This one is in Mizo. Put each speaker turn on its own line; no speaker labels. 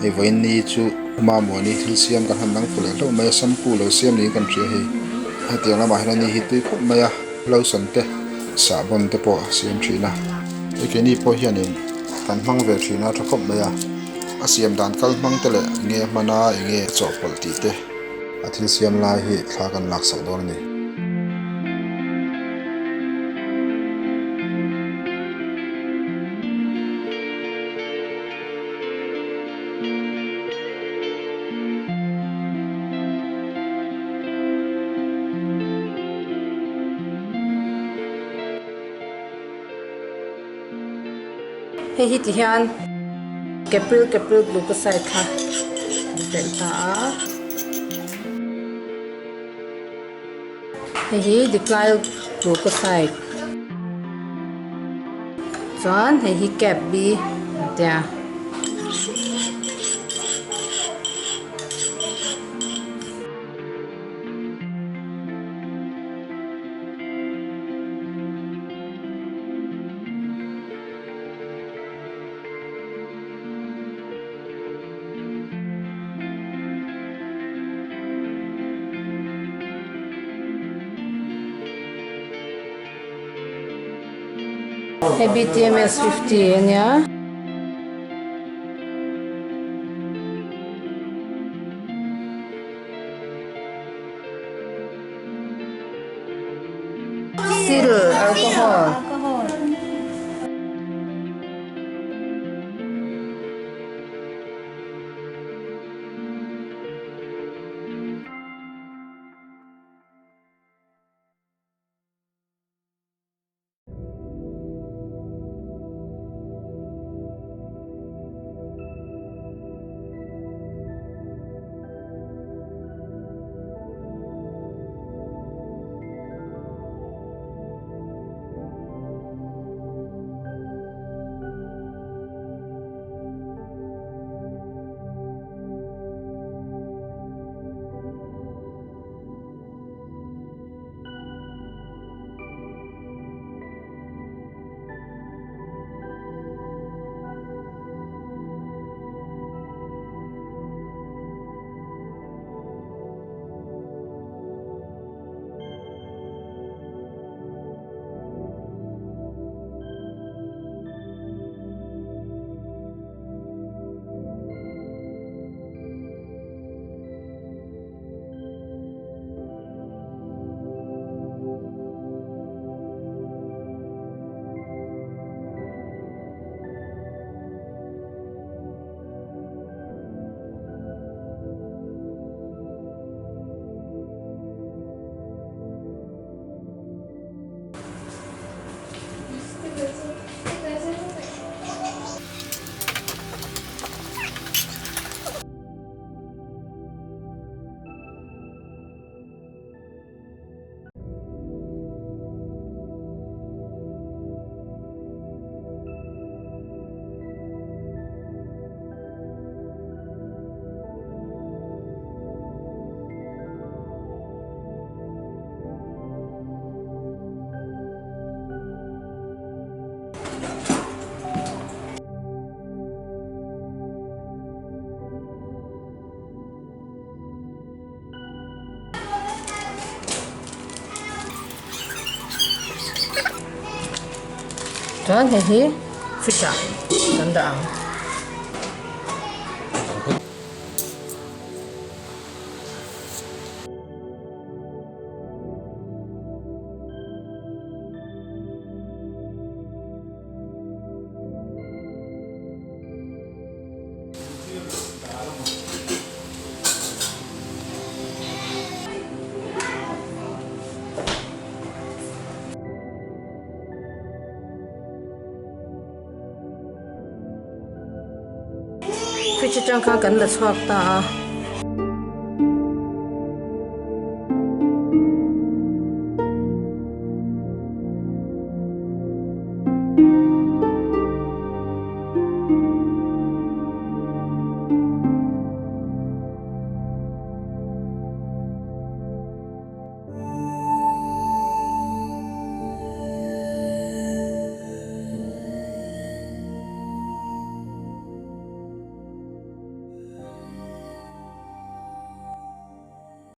Hei vawiin ni chu Mamuani thil siam kan han dang fu leh hlauh mai a, shampoo lo siam niin kan hria hei. Hetiang lamah hian ani hi tui khawp mai a, lotion te sahbawn te pawh a siam thin a. Hei keini pawh hianin kan hmang ve thin a tha khawp mai a, a siam dan kal hmang te leh enge a hman a enge a chawhpawlh tih te a thil siam lai hi thla kan laksak dawn a ni.
Hei hi ti hian Capril Capril Glucoside kha an telh ta a. Hei hi Declyl Glucoside chuan hei hi Cap B an tia. Hei BTMS 50 ania. Sil alcohol. Chuan hei hi fridge ah kan dah ang. Fridge atang khan kan la chhuak ta a.